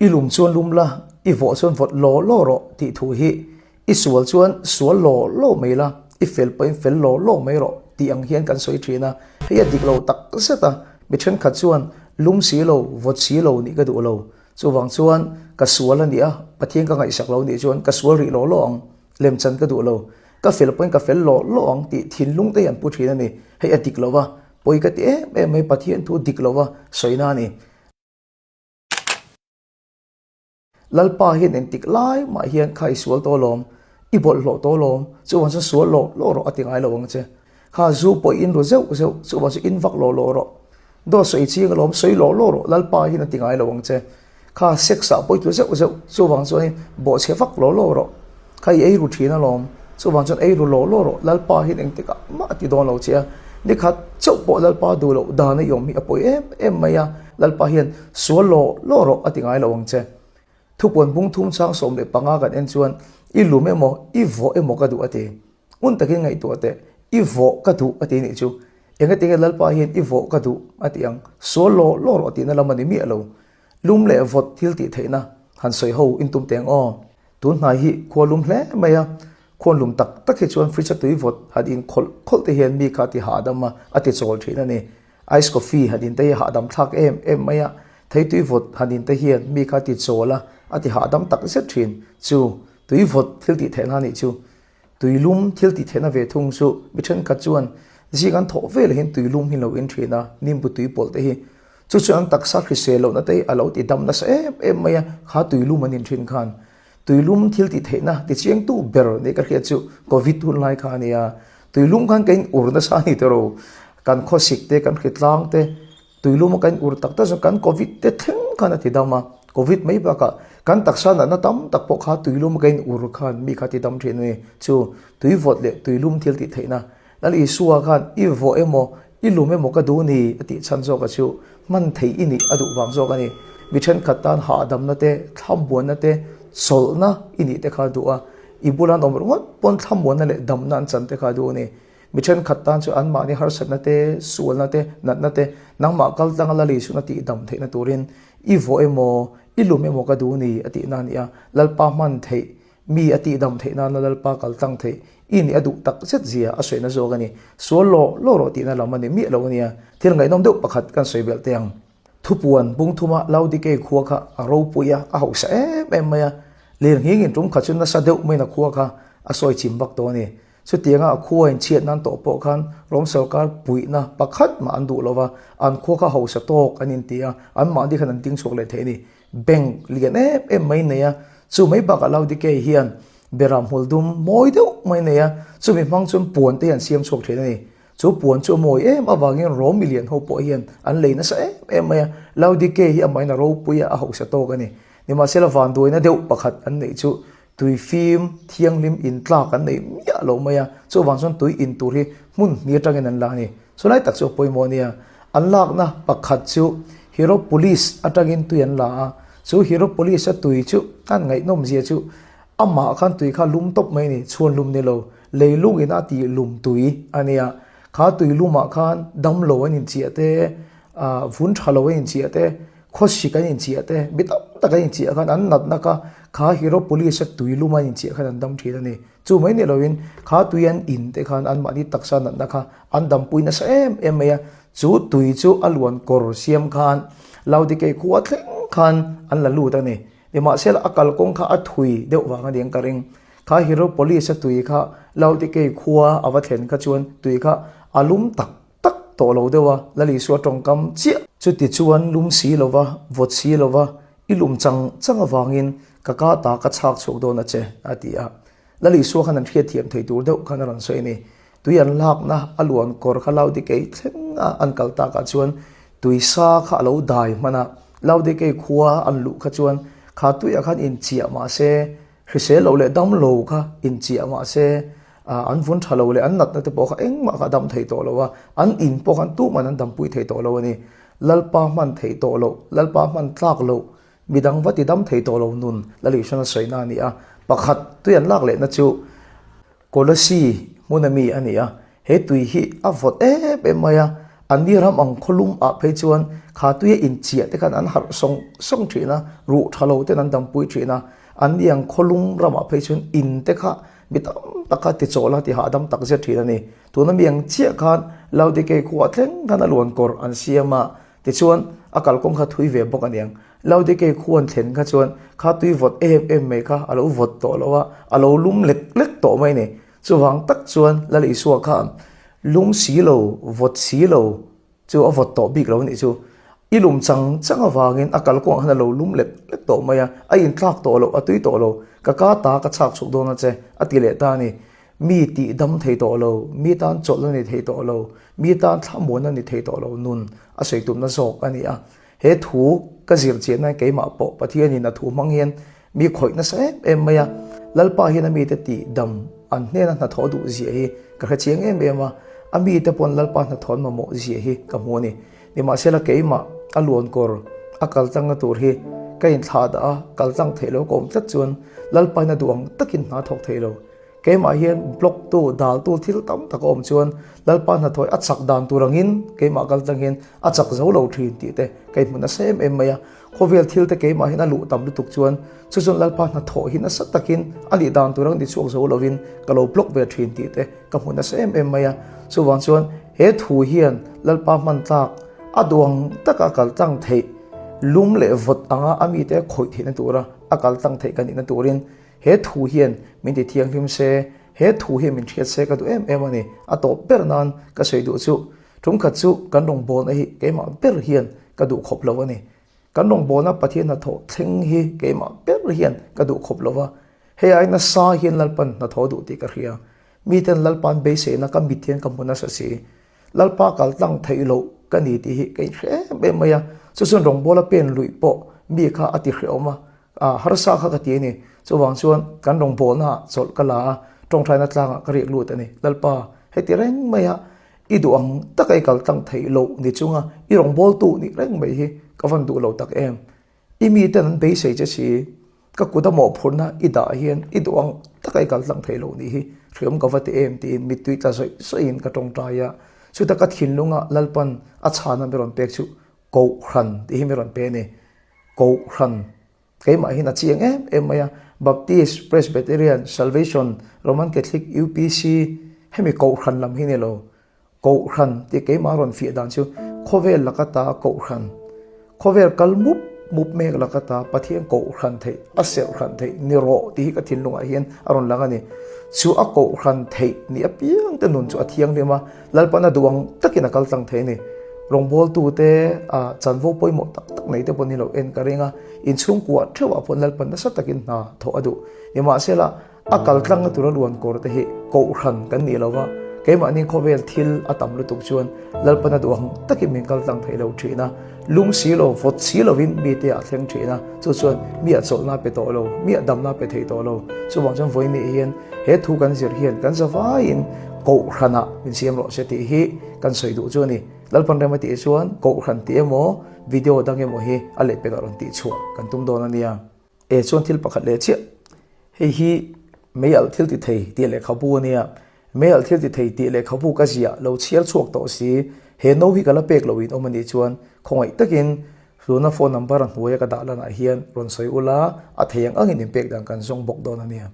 I lum chuan lum la, i vawh chuan vawt law law rawh tih thu hi i sual chuan sual law law mai la, i fel pawhin fel law law mai rawh tih ang hian kan sawi thin a. Hei a dik lo tak zet a, mi thenkhat chuan lum si lo, vawt si lo nih ka duh lo. Chuvang chuan ka sual a nih a, Pathian ka ngaihsak lo nih chuan ka sual rih law law ang, lemchan ka duh lo. Ka fel pawhin ka fel law law ang tih thinlung te hi an pu thin a ni. Hei a dik lo va, pawi ka ti em em mai, Pathian thu dik lo va sawina a ni. Lalpa hian engtik lai mah hian kha i sual tawh lawm, i bawlhhlawh tawh lawm, chuvang chuan sual lawh lawh rawh a ti ngai lo ang che. Kha zu pawh i in ru zeuh zeuh, chuvang chu in vak lawh lawh rawh. Dawt sawi ching alawm, sawi lawh lawh rawh, Lalpa hian a ti ngai lo ang che. Kha sex ah pawh i tlu zeuh zeuh, chuvang chuan bawhchhe vak lawh lawh rawh. Kha i ei ru thin alawm, chuvang chuan ei ru lawh lawh rawh, Lalpa hian engtikah mah a ti dawn lo che a, nikhat chauh pawh Lalpa duh loh dan a i awm hi a pawi em em mai a, Lalpa hian sual lawh lawh rawh a ti ngai lo ang che. Thupuan bung thum chang 15 kan en chuan i lum emaw i vawh emaw ka duh a ti. Ngun takin ngaihtuah teh, i vawh ka duh a ti nih chu. Engatinge Lalpa hian i vawh ka duh a ti ang, sual lawh lawh rawh tihna lam a ni miah lo. Lum leh vawt thil tih theihna han sawi ho in tum teng aw. Tun hnai hi khua lum hle mai a, khuan lum tak tak hi chuan fridge a tui vawt han in khawlh khawlh te hian mi kha a ti hahdam a, a ti chawl thin a ni. Ice coffee han in te hi hahdam thlak em em mai a, thei tui vawt han in te hian mi kha a ti chawl a, a ti hahdam tak zet thin. Chu tui vawt thil tih theihna nih chu tui lum thil tih theihna ve thung chu mi thenkhat chuan zing an thawh vel hian tui lum hi lo in thin a, nimbu tui pawlh te hi. Chu chuan an taksa hrisel lohna te hi a lo ti dam nasa em em mai a, kha tui lum an in thin khan. Tui lum thil tih theihna ti chiangtu ber nih ka hriat chu Covid hun lai kha a nia. Tui lum khan ka in ur nasa a ni tawh ro. Kan khawsik te, kan hritlang te, tui lum a kan in ur tak tak chuan kan Covid te thleng khan a ti dam a. Covid mai bakah kan taksa natna tam tak pawh kha tui lum a ka in ur khan mi kha ti dam thin a ni. Chu tui vawt leh tui lum thil tih theihna Lal Isua khan i vawh emaw, i lum emaw ka duh ni a tih chhan zawk a chu hman thei i nih a duh vang zawk a ni. Mi thenkhat tan hahdamna te, thlamuanna te, chawlhna i nih te kha a duh a, i bula an awm ringawt pawn thlamuanna leh damna an chan te kha a duh a ni. Mi thenkhat tan chu anmahni harsatna te, sualna te, natna te, nangmah kal tlanga Lal Isuan a tih dam theihna turin i vawh emaw, i lum emaw ka duh ni a tihna a ni a, Lalpa hman theih Mi a tihdam theih nana Lalpa kal tlang theih i nih a duh tak zet zia a sawina zawk a ni. Sual lawh lawh rawh tihna lam a ni miah lo a nia. Thil ngaihnawm deuh pakhat kan sawi belh teh ang. Thupuan bungthuma Laodikei khua kha a ropui a, a hausa em em mai a. Lirnghingin tum khat chu nasa deuh maiin a khua kha a sawi chim vak tawh a ni. Chutianga a khua in chhiat nan tawh pawh khan Rom sorkar puihna pakhat mah an duh lo va, an khua kha hausa tawk an inti a, anmahni khan an ding chhuak leh thei a ni. Bank lian em em mai nei a, chu mai bakah Laodikei hian beram hmul dum mawi deuh mai nei a, chumi hmang chuan puan te hi an siam chhuak thin a ni. Chu puan chu a mawi em avangin Rom milian ho pawh hian an lei nasa em em mai a, Laodikei hi amahin a ropui a, a hausa tawk a ni. Nimahsela vanduaina deuh pakhat an neih chu tui fim thianghlim in tlak an nei miah lo mai a, chuvang chuan tui in tur hi hmun hnih atangin an la a ni. Chulai tak chu a pawimawh a nia. An lakna pakhat chu Hierapolis atangin tui an la a, chu Hierapolis a tui chu an ngaihnawm zia chu amah khan tui kha lum tawp mai a ni, chhuan lum ni lo, leilung in a tih lum tui a nia. Kha tui lumah khan damlo an inchiah te, vun tha lo an inchiah te, Khawsik an inchiah te, mi tam tak an inchiah khan an natna kha kha Hierapolis a tui lum an inchiah khan an dam thin a ni. Chu mai ni loin kha tui an in te khan anmahni taksa natna kha an dampui nasa em em mai a. Chu tui chu a luan kawr siam khan Laodikei khua thleng khan an la lut a ni. Nimahsela a kalkawng kha a thui deuh vang a ni ang ka ring. Kha Hierapolis a tui kha Laodikei khua a va thlen kha chuan tui kha a lum tak tak tawh lo deuh a, Lal Isua tawngkam chiah. Chuti chuan lum si lova, vawt si lova, i lum chang chang avangin ka ka ta ka chhak chhuak dawn a che, a ti a. Lal Isua khan an hriatthiam thei tur deuh khan a rawn sawi a ni. Tui an lakna a luan kawr kha Laodikei thleng a an kal takah chuan tui sa kha a lo dai hman a. Laodikei khua an luh kha chuan kha tuiah khan inchiah mah se, hrisel lo leh dam lo kha inchiah mah se, an vun tha lo leh an natna te pawh kha engmah kha a dam thei tawh lo a, an in pawh khan tuman an dampui thei tawh lo a ni. Lalpa hman thei tawh loh, Lalpa hman tlak loh, midang va ti dam thei tawh lo nun Lalihran a sawina a ni a. Pakhat tui an lak lehna chu Kolossi hmuna mi a ni a, he tui hi a vawt em em mai a, Anni ram ang khawlum ah phei chuan kha tuia inchiah te khan an harh sawng sawng thin a, ruh tha lo ten an dampui thin a. Anni ang khawlum ramah phei chuan in te kha mi tam tak kha tichawlh a ti hahdam tak zet thin a ni. Tuna mi ang chiah khan Laodikei khuaah thleng khan a luan kawr an siam a, tichuan a kalkawng kha thui ve bawk a niang. Laodikei khu an thlen kha chuan kha tui vawt em em mai kha a lo vawt tawh lo a, a lo lum lek lek tawh mai a ni. Chuvang tak chuan Lal Isua khan lum si lo, vawt si lo chu a vawt tawh bik lo a nih chu. I lum chang chang avangin a kalkawngah khan a lo lum lek lek tawh mai a, a inthlak tawh lo, a tui tawh lo, ka ka ta ka chhak chhuk dawn a che a ti leh ta a ni. Mi tih dam thei tawh lo, mi tan chawlh a ni thei tawh lo, mi tan thlamuan a ni thei tawh lo nun a sawi tumna zawk a ni a. He thu ka zir chiahna keimah pawh Pathianin a thu hmang hian mi khawih nasa em em mai a. Lalpa hian a mite tih dam an hnena hnathawh duh ziah hi ka hre chiang em em a, a mite pawn Lalpa hnathawh an mamawh ziah hi ka hmu a ni. Nimahsela keimah a luan kawr a kal tlangna tur hi ka inthlah dah a, kal tlang theih lo ka awm tlat chuan Lalpa in a duh ang takin hna thawk thei lo. Keimah hian block tu, dal tu thil tam tak a awm chuan Lalpa hnathawih a chak dan tur angin keimah kal tlang hian a chak zo lo thin tih te ka inhmu nasa em em mai a. Khawvel thil te keimah hian a luh tam lutuk chuan chu chuan Lalpa hnathawh hi nasa takin a nih dan tur ang ti chhuak zo lovin ka lo block ve thin tih te ka hmu nasa em em mai a. Chuvang chuan he thu hian Lalpa hman tlak a duang taka kal tlang theih lum leh vawt anga a mite khawih theihna tura a kal tlang theih ka nihna turin He thu hian min ti thianghlim se, he thu hian min hriat se ka duh em em a ni. A tawp ber nan ka sawi duh chu, tumkhat chu kan rawngbawlna hi keimah ber hian ka duh khawp lo a ni. Kan rawngbawlna Pathian hnathawh thleng hi keimah ber hian ka duh khawp lo va, hei ai nasa hian Lalpan hnathawh duh tih ka hria. Miten Lalpan beiseina ka mit hian ka hmu nasa si. Lalpa kal tlang theih loh ka ni tih hi ka inhre em em mai a, chu chuan rawngbawla pen luih pawh mi kha a ti hrehawm a, a harsa kha ka ti a ni. Chuvang chuan kan rawngbawlna ah chawlh ka la a, tawngtaina tlangah ka riak lut a ni. Lalpa, heti reng maia i duh ang taka i kal tlang theih loh ni chunga i rawngbawltu nih reng mai hi ka van duh lo tak em. I miten an beisei che si, ka kut a mawhphurhna i dah hian i duh ang taka i kal tlang theih loh nih hi hriam ka va ti em tiin mittui tla zawih zawih in ka tawngtai a. Chuta ka thinlunga Lalpan a chhana mi rawn pek chu Kohhran tih hi mi rawn pe a ni. Kohhran keimah hian a chiang em em mai a, Baptist, Presbyterian, Salvation, Roman Catholic, UPC hemi Kohhran lam hi ni lo. Kohhran tih keimah rawn fiah dan chu khawvel laka ta Kohhran, khawvel kal mup mup mek laka ta Pathian Kohhran theih, a serhhran theih ni rawh tih hi ka thinlungah hian a rawn lang a ni. Chu a Kohhran theih ni apiang te nun chu a thianghlim a, Lalpan a duh ang takin a kal tlang thei a ni. Rawngbawltute a chanvo pawimawh tak tak nei te pawh ni lo en ka ring a, inchhungkuah theuhah pawh Lalpan nasa takin hna thawh a duh. Nimahsela, a kal tlangna tura luan kawr te hi kohhran kan nih lova, keimahni khawvel thil a tam lutuk chuan Lalpan a duh ang takin min kal tlang thei lo thin a, lum si lo, vawt si lovin mite a thleng thin a, chu chuan mi a chawlhna pe tawh lo, mi a damna pe thei tawh lo. Chuvang chuan vawiin hian he thu kan zir hian kan zavaiin Kohhranah min siam rawh se tih hi kan sawi duh chu a ni. Lalpan rem a tih chuan Kohhran tih emaw video dang emaw hi a lehpekah rawn tih chhuah kan tum dawn a nia. E chuan thil pakhat leh chiah, hei hi mei alh thil ti thei tih lehkhabu a nia. Mei alh thil ti thei tih lehkhabu ka ziah lo chhiar chhuak tawh si, he no hi ka la pek loin awm a nih chuan khawngaih takin tuna phone number a hnuaia ka dah lanah hian rawn sawi ula, a thei ang angin inpek dan kan zawng bawk dawn a nia.